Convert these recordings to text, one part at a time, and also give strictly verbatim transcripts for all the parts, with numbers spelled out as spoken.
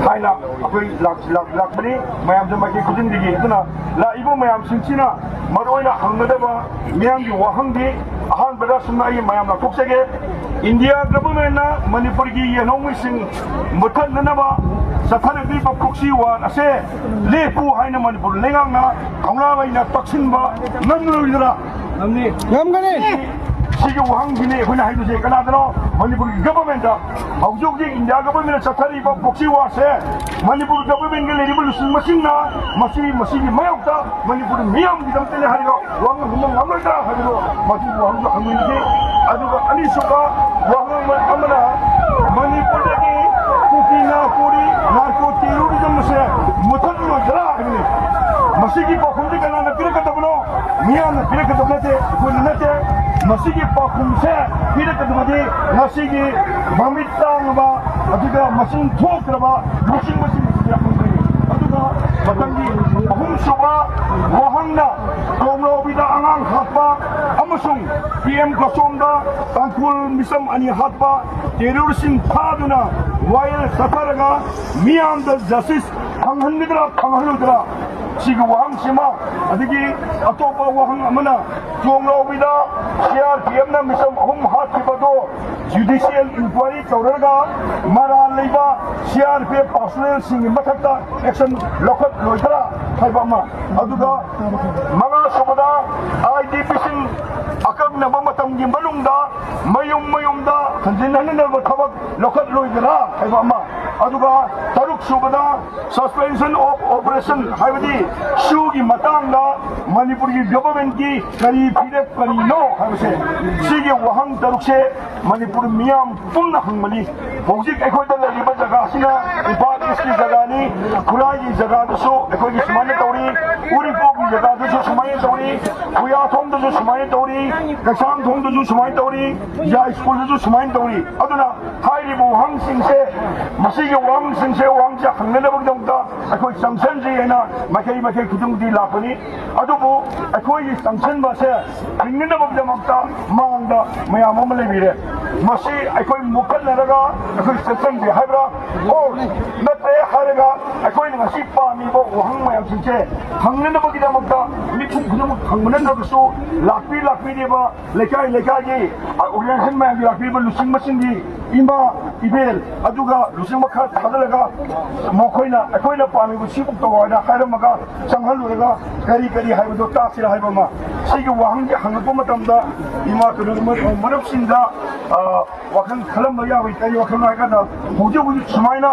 ꯍꯥꯏꯅ ꯑꯩꯈꯣꯏ ꯂꯥꯛ-, ꯂꯥꯛ-, ꯂꯥꯛꯄꯅꯤ꯫ ꯃꯌꯥꯝꯁꯨ ꯃꯥꯏꯀꯩ ꯈꯨꯗꯤꯡꯗꯒꯤ꯫ ꯑꯗꯨꯅ ꯂꯥꯛꯏꯕ ꯃꯌꯥꯝꯁꯤꯡꯁꯤꯅ ꯃꯔꯨꯑꯣꯏꯅ ꯍꯪꯒꯗꯕ ꯃꯤꯌꯥꯝꯒꯤ ꯋꯥꯍꯪꯗꯤ, ꯑꯍꯥꯟꯕꯗ ꯁꯨꯝ ꯑꯩ ꯃꯌꯥꯝ ꯂꯥꯎꯊꯣꯛꯆꯒꯦ꯫ ꯏꯟꯗꯤꯌꯥ ꯒꯚꯔꯟꯃꯦꯟꯠꯅ ꯃꯅꯤꯄꯨꯔꯒꯤ ꯌꯦꯜꯍꯧꯃꯤꯁꯤꯡ ꯃꯨꯠꯊꯠꯅꯅꯕ ꯆꯠꯊꯔꯛꯂꯤꯕ proxy war ꯑꯁꯦ ꯂꯦꯞꯄꯨ ꯍꯥꯏꯅ ꯃꯅꯤꯄꯨꯔ ꯂꯩꯉꯥꯛꯅ ꯊꯧꯅꯥ ꯂꯩꯅ ꯇꯛꯁꯤꯟꯕ ꯉꯝꯂꯣꯏꯗ꯭ꯔꯥ? ꯉꯝꯅꯤ꯫ ꯉꯝꯒꯅꯤ꯫ ꯁꯤꯒꯤ ꯋꯥꯍꯪꯁꯤꯅꯤ ꯑꯩꯈꯣꯏꯅ ꯍꯥꯏꯗꯣꯏꯁꯦ꯫ ꯀꯅꯥꯗꯅꯣ? ꯃꯅꯤꯄꯨꯔꯒꯤ ꯒꯚꯔꯟꯃꯦꯟꯠꯇ꯫ ꯍꯧꯖꯤꯛ ꯍꯧꯖꯤꯛ ꯏꯟꯗꯤꯌꯥ ꯒꯚꯔꯟꯃꯦꯟꯠꯅ ꯆꯠꯊꯔꯤꯕ proxy war ꯁꯦ ꯃꯅꯤꯄꯨꯔ ꯒꯚꯔꯟꯃꯦꯟꯠꯀꯤ ꯂꯩꯔꯤꯕ ꯂꯨꯆꯤꯡꯕꯁꯤꯡꯅ ꯃꯁꯤ, ꯃꯁꯤꯒꯤ ꯃꯥꯌꯣꯛꯇ ꯃꯅꯤꯄꯨꯔ ꯃꯤꯌꯥꯝꯒꯤꯗꯃꯛꯇꯅꯤ ꯍꯥꯏꯔꯤꯕ ꯋꯥꯍꯪ ꯍꯪꯕ ꯉꯝꯂꯣꯏꯗ꯭ꯔꯥ ꯍꯥꯏꯕꯗꯣ ꯃꯁꯤꯒꯤ ꯋꯥꯍꯪꯁꯨ ꯍꯪꯅꯤꯡꯉꯤ꯫ ꯑꯗꯨꯒ ꯑꯅꯤꯁꯨꯕ ꯋꯥꯍꯪ ꯑꯃꯅ ꯃꯅꯤꯄꯨꯔꯗꯒꯤ ꯀꯨꯀꯤ ꯅꯥꯔꯀꯣꯔꯤ, narco terrorism ꯑꯁꯦ ꯃꯨꯊꯠꯂꯣꯏꯗ꯭ꯔꯥ ꯍꯥꯏꯕꯅꯤ꯫ ꯃꯁꯤꯒꯤ ꯄꯥꯎꯈꯨꯝꯗꯤ ꯀꯅꯥꯅ ꯄꯤꯔꯛꯀꯗꯕꯅꯣ? ꯃꯤꯌꯥꯝꯅ ꯄꯤꯔꯛꯀꯗꯕ ꯅꯠꯇꯦ, ꯑꯩꯈꯣꯏꯅ ꯅꯠꯇꯦ꯫ ꯃꯁꯤꯒꯤ ꯄꯥꯎꯈꯨꯝꯁꯦ ꯄꯤꯔꯛꯀꯗꯕꯗꯤ ꯉꯁꯤꯒꯤ ꯃꯃꯤꯠ ꯇꯥꯡꯂꯕ, ꯑꯗꯨꯒ ꯃꯁꯤꯡ ꯊꯣꯛꯇ꯭ꯔꯕ ꯂꯨꯆꯤꯡꯕꯁꯤꯡ ꯑꯁꯤꯅ ꯐꯪꯒꯅꯤ꯫ ꯑꯗꯨꯒ ꯃꯊꯪꯒꯤ ꯑꯍꯨꯝꯁꯨꯕ ꯋꯥꯍꯪꯅ ꯇꯣꯝꯂꯥꯎꯕꯤꯗ ꯑꯉꯥꯡ ꯍꯥꯠꯄ ꯑꯃꯁꯨꯡ PM ꯀꯆꯣꯝꯗ ꯇꯥꯡꯈꯨꯜ ꯃꯤꯆꯝ ꯑꯅꯤ ꯍꯥꯠꯄ terroristꯁꯤꯡ ꯐꯥꯗꯨꯅ ꯋꯥꯌꯦꯜ ꯆꯠꯊꯔꯒ ꯃꯤꯌꯥꯝꯗ justice ꯐꯪꯍꯟꯒꯗ꯭ꯔꯥ ꯐꯪꯍꯜꯂꯣꯏꯗ꯭ꯔꯥ? ꯁꯤꯒꯤ ꯋꯥꯍꯪꯁꯤꯃ, ꯑꯗꯒꯤ ꯑꯇꯣꯞꯄ ꯋꯥꯍꯪ ꯑꯃꯅ ꯇꯣꯝꯂꯥꯎꯕꯤꯗ CRPFꯅ ꯃꯤꯆꯝ ꯑꯍꯨꯝ ꯍꯥꯠꯈꯤꯕꯗꯣ judicial inquiry ꯇꯧꯔꯒ ꯃꯔꯥꯜ ꯂꯩꯕ CRPF personnelꯁꯤꯡꯒꯤ ꯃꯊꯛꯇ action ꯂꯧꯈꯠꯂꯣꯏꯗ꯭ꯔꯥ ꯍꯥꯏꯕ ꯑꯃ꯫ ꯑꯗꯨꯒ ꯃꯉꯥꯁꯨꯕꯗ IDPꯁꯤꯡ ꯑꯀꯛꯅꯕ ꯃꯇꯝꯒꯤ ꯃꯅꯨꯡꯗ ꯃꯌꯨꯝ ꯃꯌꯨꯝꯗ ꯍꯟꯖꯤꯟ ꯍꯟꯖꯤꯟꯅꯕ ꯊꯕꯛ ꯂꯧꯈꯠꯂꯣꯏꯗ꯭ꯔꯥ ꯍꯥꯏꯕ ꯑꯃ꯫ ꯑꯗꯨꯒ ꯇꯔꯨꯛꯁꯨꯕꯗ suspension of operation ꯍꯥꯏꯕꯗꯤ ꯁꯤꯑꯣꯒꯤ ꯃꯇꯥꯡꯗ ꯃꯅꯤꯄꯨꯔꯒꯤ ꯒꯚꯔꯟꯃꯦꯟꯠꯀꯤ ꯀꯔꯤ ꯐꯤꯔꯦꯞ ꯀꯔꯤꯅꯣ ꯍꯥꯏꯕꯁꯦ, ꯁꯤꯒꯤ ꯋꯥꯍꯪ ꯇꯔꯨꯛꯁꯦ ꯃꯅꯤꯄꯨꯔ ꯃꯤꯌꯥꯝ ꯄꯨꯝꯅ ꯍꯪꯕꯅꯤ꯫ ꯍꯧꯖꯤꯛ ꯑꯩꯈꯣꯏꯗ ꯂꯩꯔꯤꯕ ꯖꯒꯥꯁꯤꯅ ꯏꯝꯐꯥꯜ ꯏꯁꯀꯤ ꯖꯒꯥꯅꯤ꯫ ꯈꯨꯔꯥꯏꯒꯤ ꯖꯒꯥꯗꯁꯨ ꯑꯩꯈꯣꯏꯒꯤ ꯁꯨꯃꯥꯏꯅ ꯇꯧꯔꯤ, ꯎꯔꯤꯄꯣꯛꯀꯤ ꯖꯒꯥꯗꯁꯨ ꯁꯨꯃꯥꯏꯅ ꯇꯧꯔꯤ, ꯈꯨꯌꯥꯊꯣꯡꯗꯁꯨ ꯁꯨꯃꯥꯏꯅ ꯇꯧꯔꯤ, ꯀꯩꯁꯥꯝꯊꯣꯡꯗꯁꯨ ꯁꯨꯃꯥꯏꯅ ꯇꯧꯔꯤ, ꯌꯥꯏꯁ꯭ꯀꯨꯜꯗꯁꯨ ꯁꯨꯃꯥꯏꯅ ꯇꯧꯔꯤ꯫ ꯑꯗꯨꯅ ꯍꯥꯏꯔꯤꯕ ꯋꯥꯍꯪꯁꯤꯡꯁꯦ, ꯃꯁꯤꯒꯤ ꯋꯥꯍꯪꯁꯤꯡꯁꯦ, ꯋꯥꯍꯪꯁꯦ ꯍꯪꯅꯅꯕꯒꯤꯗꯃꯛꯇ ꯑꯩꯈꯣꯏ ꯆꯪꯁꯟꯁꯤ ꯍꯥꯏꯅ ꯃꯥꯏꯀꯩ ꯃꯥꯏꯀꯩ ꯈꯨꯗꯤꯡꯗꯤ ꯂꯥꯛꯄꯅꯤ꯫ ꯑꯗꯨꯕꯨ ꯑꯩꯈꯣꯏꯒꯤ ꯆꯪꯁꯟꯕꯁꯦ ꯍꯤꯡꯅꯅꯕꯒꯤꯗꯃꯛꯇ ꯃꯥꯡꯗ ꯃꯌꯥꯝ ꯑꯃ ꯂꯩꯕꯤꯔꯦ꯫ ꯃꯁꯤ ꯑꯩꯈꯣꯏ ꯃꯨꯛꯈꯠꯅꯔꯒ ꯑꯩꯈꯣꯏ ꯆꯪꯁꯟꯁꯤ ꯍꯥꯏꯕ꯭ꯔꯥ? ꯑꯣ, ꯅꯠꯇ꯭ꯔꯦ, ꯄꯥꯝꯃꯤꯕ ꯋꯥꯍꯪ ꯃꯌꯥꯝꯁꯤꯡꯁꯦ ꯐꯪꯅꯅꯕꯒꯤꯗꯃꯛꯇ ꯃꯤꯄꯨꯝ ꯈꯨꯗꯤꯡꯃꯛ ꯐꯪꯕ ꯅꯠꯇ꯭ꯔꯒꯁꯨ, ꯂꯥꯛꯄꯤ ꯂꯥꯛꯄꯤꯔꯤꯕ ꯂꯩꯀꯥꯏ ꯂꯩꯀꯥꯏꯒꯤ organization ꯃꯌꯥꯝꯒꯤ ꯂꯥꯛꯄꯤꯔꯤꯕ ꯂꯨꯆꯤꯡꯕꯁꯤꯡꯒꯤ ꯏꯃꯥ ꯏꯕꯦꯜ, ꯑꯗꯨꯒ ꯂꯨꯆꯤꯡꯕ ꯈꯔ ꯊꯥꯖꯤꯜꯂꯒ ꯃꯈꯣꯏꯅ ꯑꯩꯈꯣꯏꯅ ꯄꯥꯝꯃꯤꯕ ꯁꯤꯕꯨ ꯇꯧ ꯍꯥꯏꯅ ꯍꯥꯏꯔꯝꯃꯒ ꯆꯪꯍꯜꯂꯨꯔꯒ ꯀꯔꯤ ꯀꯔꯤ ꯍꯥꯏꯕꯗꯣ ꯇꯥꯁꯤꯔ ꯍꯥꯏꯕ ꯑꯃ꯫ ꯁꯤꯒꯤ ꯋꯥꯍꯪꯁꯦ ꯍꯪꯉꯛꯄ ꯃꯇꯝꯗ ꯏꯃꯥ ꯀꯩꯅꯣ ꯃꯔꯨꯞꯁꯤꯡꯗ, ꯑ, ꯋꯥꯈꯜ ꯈꯜꯂꯝꯕ ꯌꯥꯎꯏ꯫ ꯀꯔꯤ ꯋꯥꯈꯜꯅꯣ ꯍꯥꯏꯀꯥꯟꯗ, ꯍꯧꯖꯤꯛ ꯍꯧꯖꯤꯛ ꯁꯨꯃꯥꯏꯅ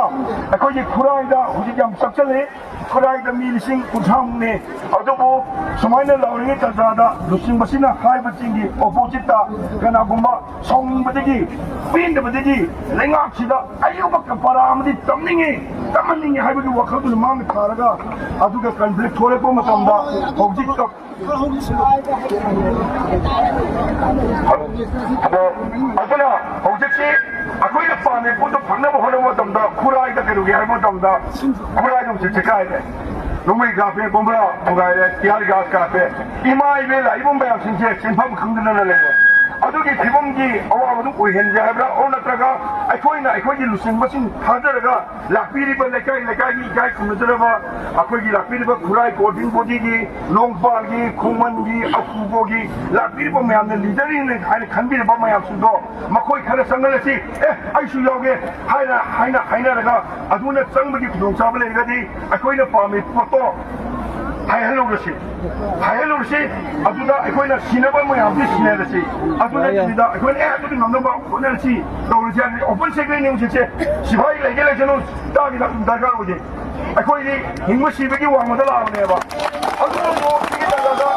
ꯑꯩꯈꯣꯏꯒꯤ ꯈꯨꯔꯥꯏꯗ ꯍꯧꯖꯤꯛ ꯌꯥꯝ ꯆꯪꯁꯤꯜꯂꯤ꯫ ꯈꯨꯔꯥꯏꯗ ꯃꯤ ꯂꯤꯁꯤꯡ ꯀꯨꯟꯊ꯭ꯔꯥ ꯃꯨꯛꯅꯤ꯫ ꯑꯗꯨꯕꯨ ꯁꯨꯃꯥꯏꯅ ꯂꯥꯎꯔꯤꯉꯩ ꯇꯥꯟꯖꯥꯗ ꯂꯨꯆꯤꯡꯕꯁꯤꯅ ꯍꯥꯏꯕꯁꯤꯡꯒꯤ opposite ꯇ ꯀꯅꯥꯒꯨꯝꯕ ꯁꯥꯎꯅꯤꯡꯕꯗꯒꯤ, ꯄꯦꯟꯗꯕꯗꯒꯤ ꯂꯩꯉꯥꯛꯁꯤꯗ ꯑꯌꯨꯕ ꯀꯄꯥꯔꯥ ꯑꯃꯗꯤ ꯇꯝꯅꯤꯡꯉꯤ, ꯇꯝꯍꯟꯅꯤꯡꯉꯤ ꯍꯥꯏꯕꯒꯤ ꯋꯥꯈꯜꯗꯨꯅ ꯃꯥꯡꯗ ꯊꯥꯔꯒ ꯑꯗꯨꯒ conflict ꯊꯣꯛꯂꯛꯄ ꯃꯇꯝꯗ ꯍꯧꯖꯤꯛ ꯑꯗꯣ, ꯑꯗꯨꯅ ꯍꯧꯖꯤꯛꯁꯤ ꯑꯩꯈꯣꯏꯅ ꯄꯥꯝꯃꯤ ꯄꯣꯠꯇꯣ ꯐꯪꯅꯕ ꯍꯣꯠꯅꯕ ꯃꯇꯝꯗ ꯈꯨꯔꯥꯏꯗ ꯀꯩꯗꯧꯒꯦ ꯍꯥꯏꯕ ꯃꯇꯝꯗ ꯈꯨꯔꯥꯏꯗ ꯍꯧꯖꯤꯛꯁꯦ ꯀꯥꯏꯔꯦ꯫ ꯅꯣꯡꯃꯩ ꯀꯥꯞꯄꯦ, ꯕꯣꯝꯕ꯭ꯔꯥ ꯊꯨꯒꯥꯏꯔꯦ, tear gas ꯀꯥꯞꯄꯦ꯫ ꯏꯃꯥ ꯏꯕꯦꯜ ꯂꯥꯛꯏꯕ ꯃꯌꯥꯝꯁꯤꯡꯁꯦ ꯁꯤꯟꯐꯝ ꯈꯪꯗꯅ ꯂꯩꯔꯦ꯫ ꯑꯗꯨꯒꯤ ꯐꯤꯕꯝꯒꯤ ꯑꯋꯥꯕꯗꯨ ꯑꯣꯏꯍꯟꯁꯦ ꯍꯥꯏꯕ꯭ꯔꯥ, ꯑꯣꯔ ꯅꯠꯇ꯭ꯔꯒ ꯑꯩꯈꯣꯏꯅ ꯑꯩꯈꯣꯏꯒꯤ ꯂꯨꯆꯤꯡꯕꯁꯤꯡ ꯊꯥꯖꯔꯒ ꯂꯥꯛꯄꯤꯔꯤꯕ ꯂꯩꯀꯥꯏ ꯂꯩꯀꯥꯏꯒꯤ ꯏꯀꯥꯏ ꯈꯨꯝꯅꯖꯔꯕ ꯑꯩꯈꯣꯏꯒꯤ ꯂꯥꯛꯄꯤꯔꯤꯕ ꯈꯨꯔꯥꯏ governing body ꯒꯤ, ꯂꯣꯡꯄꯥꯜꯒꯤ, ꯈꯣꯡꯃꯟꯒꯤ, ꯑꯀꯨꯕꯣꯒꯤ ꯂꯥꯛꯄꯤꯔꯤꯕ ꯃꯌꯥꯝꯅ leader ꯅꯤ ꯍꯥꯏꯅ ꯈꯟꯕꯤꯔꯕ ꯃꯌꯥꯝꯁꯤꯡꯗꯣ ꯃꯈꯣꯏ ꯈꯔ ꯆꯪꯍꯜꯂꯁꯤ, "ꯑꯦ, ꯑꯩꯁꯨ ꯌꯥꯎꯒꯦ" ꯍꯥꯏꯅ, ꯍꯥꯏꯅ ꯍꯥꯏꯅꯔꯒ ꯑꯗꯨꯅ ꯆꯪꯕꯒꯤ ꯈꯨꯗꯣꯡꯆꯥꯕ ꯂꯩꯔꯒꯗꯤ ꯑꯩꯈꯣꯏꯅ ꯄꯥꯝꯃꯤ ꯄꯣꯠꯇꯣ ꯍꯥꯏꯍꯜꯍꯧꯔꯁꯤ꯫ ꯍꯥꯏꯍꯜꯂꯨꯔꯁꯤ, ꯑꯗꯨꯗ ꯑꯩꯈꯣꯏꯅ ꯁꯤꯟꯅꯕ ꯃꯌꯥꯝꯁꯤ ꯁꯤꯟꯅꯔꯁꯤ꯫ ꯑꯗꯨ ꯌꯥꯏ, ꯌꯥꯏ꯫ ꯅꯠꯇꯕꯤꯗ ꯑꯩꯈꯣꯏꯅ "ꯑꯦ, ꯑꯗꯨꯗꯤ ꯉꯝꯅꯕ ꯍꯣꯠꯅꯔꯁꯤ", ꯇꯧꯔꯁꯤ ꯍꯥꯏꯕꯗꯤ open secret ꯅꯤ ꯍꯧꯖꯤꯛꯁꯦ꯫ ꯁꯤꯐꯥꯏ ꯂꯩꯒꯦ ꯂꯩꯁꯅꯨ, ꯇꯥꯒꯤ ꯗꯔꯀꯥꯔ ꯑꯣꯏꯗꯦ꯫ ꯑꯩꯈꯣꯏꯗꯤ ꯍꯤꯡꯕ ꯁꯤꯕꯒꯤ ꯋꯥꯡꯃꯗ ꯂꯥꯛꯑꯕꯅꯦꯕ꯫ ꯑꯗꯨꯅꯕꯨ ꯁꯤꯒꯤ ꯇꯥꯟꯖꯥꯗ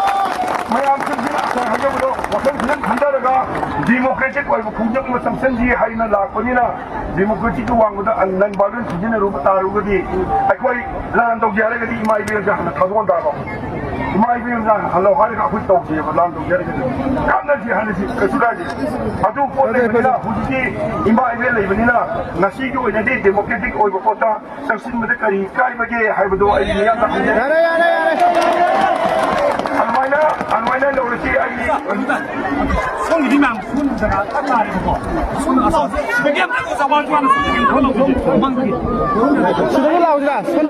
ꯃꯌꯥꯝꯁꯤꯡꯁꯤꯅ ꯉꯁꯥꯏ ꯍꯥꯏꯖꯕꯗꯣ ꯋꯥꯈꯜ ꯈꯤꯇꯪ ꯈꯟꯊꯔꯒ democratic ꯑꯣꯏꯕ ꯈꯣꯡꯖꯪ ꯑꯃ ꯆꯪꯁꯤꯟꯁꯤ ꯍꯥꯏꯅ ꯂꯥꯛꯄꯅꯤꯅ, democratic ꯀꯤ ꯋꯥꯡꯃꯗ non violence ꯁꯤꯖꯤꯟꯅꯔꯨꯕ ꯇꯥꯔꯒꯗꯤ ꯑꯩꯈꯣꯏ ꯂꯥꯟ ꯇꯧꯒꯦ ꯍꯥꯏꯔꯒꯗꯤ ꯏꯃꯥ ꯏꯕꯦꯜꯁꯦ ꯍꯥꯟꯅ ꯊꯥꯗꯣꯛꯍꯟ ꯇꯥꯕ꯫ ꯏꯃꯥ ꯏꯕꯦꯜꯅ ꯍꯜꯂꯣ ꯍꯥꯏꯔꯒ ꯑꯩꯈꯣꯏ ꯇꯧꯁꯦꯕ, ꯂꯥꯟ ꯇꯧꯁꯦ ꯍꯥꯏꯔꯒꯗꯤ ꯀꯥꯟꯅꯁꯤ ꯍꯥꯏꯔꯁꯤ ꯀꯩꯁꯨ ꯀꯥꯏꯗꯦ꯫ ꯑꯗꯨ ꯄꯣꯠ ꯂꯩꯕꯅꯤꯅ ꯍꯧꯖꯤꯛꯇꯤ ꯏꯃꯥ ꯏꯕꯦꯜ ꯂꯩꯕꯅꯤꯅ ꯉꯁꯤꯒꯤ ꯑꯣꯏꯅꯗꯤ democratic ꯑꯣꯏꯕ ꯄꯣꯠꯇ ꯆꯪꯁꯤꯟꯕꯗ ꯀꯔꯤ ꯀꯥꯏꯕꯒꯦ ꯍꯥꯏꯕꯗꯣ ꯑꯩ ꯃꯤꯌꯥꯝꯗ ꯍꯪꯖꯒꯦ꯫ ꯌꯥꯔꯦ, ꯌꯥꯔꯦ, ꯌꯥꯔꯦ꯫ ꯑꯗꯨꯃꯥꯏꯅ, ꯑꯗꯨꯃꯥꯏꯅ ꯂꯧꯔꯁꯤ ꯑꯩ꯫ ꯁꯣꯝꯒꯤꯗꯤ ꯃꯌꯥꯝ ꯁꯣꯝ ꯖꯒꯥ ꯆꯞ ꯆꯥꯔꯦꯕꯀꯣ꯫ ꯁꯣꯝ ꯑꯁꯣꯝ ꯁꯤꯗꯒꯤ ꯑꯝꯇ ꯆꯥꯎꯕ ꯅꯨꯄꯥꯅ ꯁꯣꯝꯗꯒꯤ ꯑꯝꯇ ꯂꯧꯊꯣꯛꯑꯣ ꯃꯃꯥꯡꯗꯒꯤ꯫ ꯁꯤꯗꯒꯤ ꯂꯥꯎꯁꯤꯔꯥ?